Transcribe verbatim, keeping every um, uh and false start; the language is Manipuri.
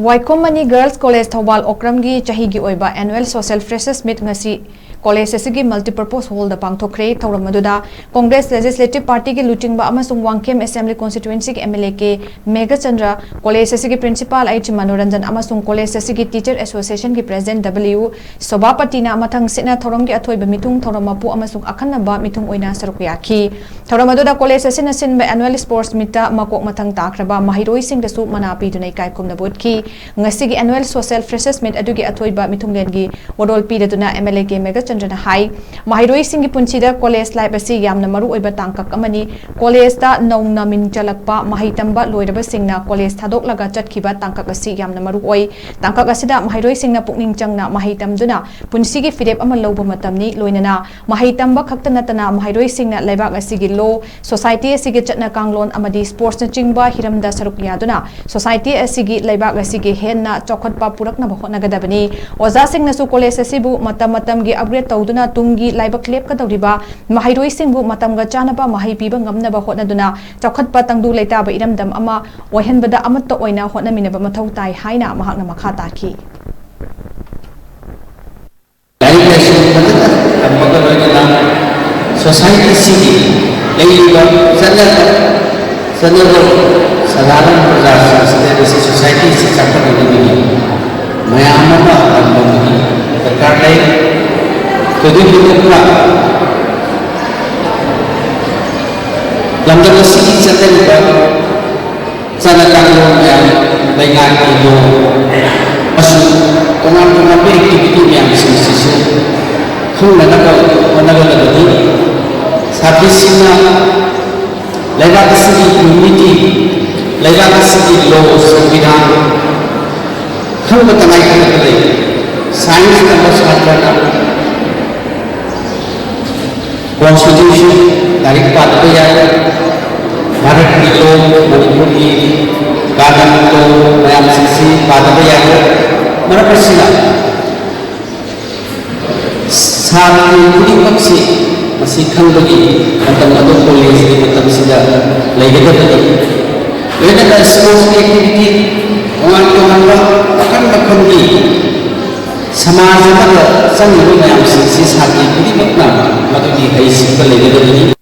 ꯋꯥꯏꯈꯣꯝ ꯃꯅꯤ ꯒꯔꯜꯁ ꯀꯣꯂꯦꯖ ꯊꯧꯕꯥꯜ ꯑꯣꯀ꯭ꯔꯝꯒꯤ ꯆꯍꯤꯒꯤ ꯑꯣꯏꯕ annual social freshers meet ꯉꯁꯤ ꯀꯣꯂꯦꯖ ꯑꯁꯤꯒꯤ multipurpose hall ꯗ ꯄꯥꯡꯊꯣꯛꯈ꯭ꯔꯦ꯫ ꯊꯧꯔꯝ ꯑꯗꯨꯗ Congress Legislative Party ꯒꯤ ꯂꯨꯆꯤꯡꯕ ꯑꯃꯁꯨꯡ ꯋꯥꯡꯈꯦꯝ Assembly Constituency ꯒꯤ M L A K Meghachandra, college ꯑꯁꯤꯒꯤ Principal H ꯃꯅꯣꯔꯟꯖꯟ ꯑꯃꯁꯨꯡ ꯀꯣꯂꯦꯖ ꯑꯁꯤꯒꯤ Teacher Association ꯒꯤ President W ꯁꯣꯚꯥꯄꯇꯤꯅ ꯃꯊꯪ ꯁꯤꯠꯅ ꯊꯧꯔꯝꯒꯤ ꯑꯊꯣꯏꯕ ꯃꯤꯊꯨꯡ, ꯊꯧꯔꯝ ꯃꯄꯨ ꯑꯃꯁꯨꯡ ꯑꯈꯟꯅꯕ ꯃꯤꯊꯨꯡ ꯑꯣꯏꯅ ꯁꯔꯨꯛ ꯌꯥꯈꯤ꯫ ꯊꯧꯔꯝ ꯑꯗꯨꯗ ꯀꯣꯂꯦꯖ ꯑꯁꯤꯅ ꯁꯤꯟꯕ annual sports meet ꯇ ꯃꯀꯣꯛ ꯃꯊꯪ ꯇꯥꯈ꯭ꯔꯕ ꯃꯍꯩꯔꯣꯏꯁꯤꯡꯗꯁꯨ ꯃꯅꯥ ꯄꯤꯗꯨꯅ ꯏꯀꯥꯏ ꯈꯨꯝꯅꯕ ꯎꯠꯈꯤ꯫ ꯉꯁꯤꯒꯤ annual social freshers meet ꯑꯗꯨꯒꯤ ꯑꯊꯣꯏꯕ ꯃꯤꯊꯨꯡꯂꯦꯟꯒꯤ ꯋꯥꯔꯣꯜ ꯄꯤꯔꯗꯨꯅ M L A K ꯃꯦꯘꯆꯟꯗ꯭ꯔꯅ ꯍꯥꯏ, ꯃꯍꯩꯔꯣꯏꯁꯤꯡꯒꯤ ꯄꯨꯟꯁꯤꯗ ꯀꯣꯂꯦꯖ life ꯑꯁꯤ ꯌꯥꯝꯅ ꯃꯔꯨ ꯑꯣꯏꯕ ꯇꯥꯡꯀꯛ ꯑꯃꯅꯤ꯫ ꯀꯣꯂꯦꯖꯇ ꯅꯧꯅ ꯃꯤꯡ ꯆꯜꯂꯛꯄ ꯃꯍꯩ ꯇꯝꯕ ꯂꯣꯏꯔꯕꯁꯤꯡꯅ ꯀꯣꯂꯦꯖ ꯊꯥꯗꯣꯛꯂꯒ ꯆꯠꯈꯤꯕ ꯇꯥꯡꯀꯛ ꯑꯁꯤ ꯌꯥꯝꯅ ꯃꯔꯨ ꯑꯣꯏ꯫ ꯇꯥꯡꯀꯛ ꯑꯁꯤꯗ ꯃꯍꯩꯔꯣꯏꯁꯤꯡꯅ ꯄꯨꯛꯅꯤꯡ ꯆꯪꯅ ꯃꯍꯩ ꯇꯝꯗꯨꯅ ꯄꯨꯟꯁꯤꯒꯤ ꯐꯤꯔꯦꯞ ꯑꯃ ꯂꯧꯕ ꯃꯇꯝꯅꯤ꯫ ꯂꯣꯏꯅꯅ ꯃꯍꯩ ꯇꯝꯕ ꯈꯛꯇ ꯅꯠꯇꯅ ꯃꯍꯩꯔꯣꯏꯁꯤꯡꯅ ꯂꯩꯕꯥꯛ ꯑꯁꯤꯒꯤ law, society ꯑꯁꯤꯒꯤ ꯆꯠꯅ ꯀꯥꯡꯂꯣꯟ ꯑꯃꯗꯤ sports ꯅꯆꯤꯡꯕ ꯍꯤꯔꯝꯗ ꯁꯔꯨꯛ ꯌꯥꯗꯨꯅ society ꯑꯁꯤꯒꯤ, ꯂꯩꯕꯥꯛ ꯑꯁꯤꯒꯤ ꯍꯦꯟꯅ ꯆꯥꯎꯈꯠꯄ ꯄꯨꯔꯛꯅꯕ ꯍꯣꯠꯅꯒꯗꯕꯅꯤ꯫ ꯑꯣꯖꯥꯁꯤꯡꯅꯁꯨ ꯀꯣꯂꯦꯖ ꯑꯁꯤꯕꯨ ꯃꯇꯝ ꯃꯇꯝꯒꯤ upgrade ꯇꯧꯗꯨꯅ ꯇꯨꯡꯒꯤ ꯂꯥꯏꯕꯛ ꯂꯦꯞꯀꯗꯧꯔꯤꯕ ꯃꯍꯩꯔꯣꯏꯁꯤꯡꯕꯨ ꯃꯇꯝꯒ ꯆꯥꯟꯅꯕ ꯃꯍꯩ ꯄꯤꯕ ꯉꯝꯅꯕ ꯍꯣꯠꯅꯗꯨꯅ ꯆꯥꯎꯈꯠꯄ ꯇꯪꯗꯨ ꯂꯩꯇꯥꯕ ꯏꯔꯝꯗꯝ ꯑꯃ ꯑꯣꯏꯍꯟꯕꯗ ꯑꯃꯠꯇ ꯑꯣꯏꯅ ꯍꯣꯠꯅꯃꯤꯟꯅꯕ ꯃꯊꯧ ꯇꯥꯏ ꯍꯥꯏꯅ ꯃꯍꯥꯛꯅ ꯃꯈꯥ ꯇꯥꯈꯤ꯫ ꯂꯥꯏꯔꯤꯛ ꯂꯥꯏꯁꯨ ꯐꯖꯅ ꯇꯝꯕꯒ ꯂꯣꯏꯅꯅ society ꯑꯁꯤꯒꯤ ꯂꯩꯔꯤꯕ ꯆꯠꯅ ꯆꯠꯅꯔꯣꯜ, ꯁꯥꯗꯥꯔꯟ ꯄ꯭ꯔꯖꯥꯁꯤꯡꯁꯤꯗ ꯉꯁꯤ society ꯑꯁꯤ ꯆꯥꯎꯈꯠꯅꯅꯕꯒꯤ ꯃꯌꯥꯝ ꯑꯃ ꯇꯝꯕꯒꯤ ꯗꯔꯀꯥꯔ ꯂꯩ꯫ ꯊꯣꯏꯗꯣꯛ ꯍꯦꯟꯗꯣꯛꯅ ꯂꯝꯗꯝ ꯑꯁꯤꯒꯤ ꯆꯠꯅꯔꯤꯕ ꯆꯠꯅ ꯀꯥꯡꯂꯣꯟ ꯃꯌꯥꯝ, ꯂꯩꯉꯥꯛꯀꯤ law ꯑꯃꯁꯨꯡ ꯇꯣꯉꯥꯟ ꯇꯣꯉꯥꯟꯕ activity ꯃꯌꯥꯝꯁꯤꯡꯁꯤꯁꯨ ꯈꯪꯅꯅꯕ ꯍꯣꯠꯅꯒꯗꯕꯅꯤ꯫ ꯁꯥꯇ꯭ꯔꯁꯤꯡꯅ ꯂꯩꯕꯥꯛ ꯑꯁꯤꯒꯤ unity, ꯂꯩꯕꯥꯛ ꯑꯁꯤꯒꯤ law, ꯁꯪꯕꯤꯙꯥꯟ ꯈꯪꯕ ꯇꯉꯥꯏ ꯐꯗꯅ ꯂꯩ꯫ Science ꯇꯝꯕ ꯁꯥꯇ꯭ꯔꯅ Constitution ꯂꯥꯏꯔꯤꯛ ꯄꯥꯗꯕ ꯌꯥꯔꯣꯏ꯫ ꯚꯥꯔꯠꯀꯤ law, ꯃꯅꯤꯄꯨꯔꯒꯤ ꯀꯥꯅꯨꯟ law ꯃꯌꯥꯝꯁꯤꯡꯁꯤ ꯄꯥꯗꯕ ꯌꯥꯔꯣꯏ꯫ ꯃꯔꯝ ꯑꯁꯤꯅ ꯁꯥꯇ꯭ꯔ ꯈꯨꯗꯤꯡꯃꯛꯁꯤ ꯃꯁꯤ ꯈꯪꯕꯒꯤ ꯃꯇꯝ ꯑꯗꯨ ꯀꯣꯂꯦꯖꯀꯤ ꯃꯇꯝꯁꯤꯗ ꯂꯩꯒꯗꯕꯅꯤ꯫ ꯂꯣꯏꯅꯅ sports activity, ꯇꯣꯉꯥꯟ ꯇꯣꯉꯥꯟꯕ ꯁꯃꯥꯖ ꯑꯃꯗ ꯆꯪꯂꯤꯕ ꯃꯌꯥꯝꯁꯤꯡꯁꯤ ꯁꯥꯇ꯭ꯔ ꯈꯨꯗꯤꯡꯃꯛꯅ ꯃꯗꯨꯒꯤ ꯍꯩꯁꯤꯡꯕ ꯂꯩꯒꯗꯕꯅꯤ꯫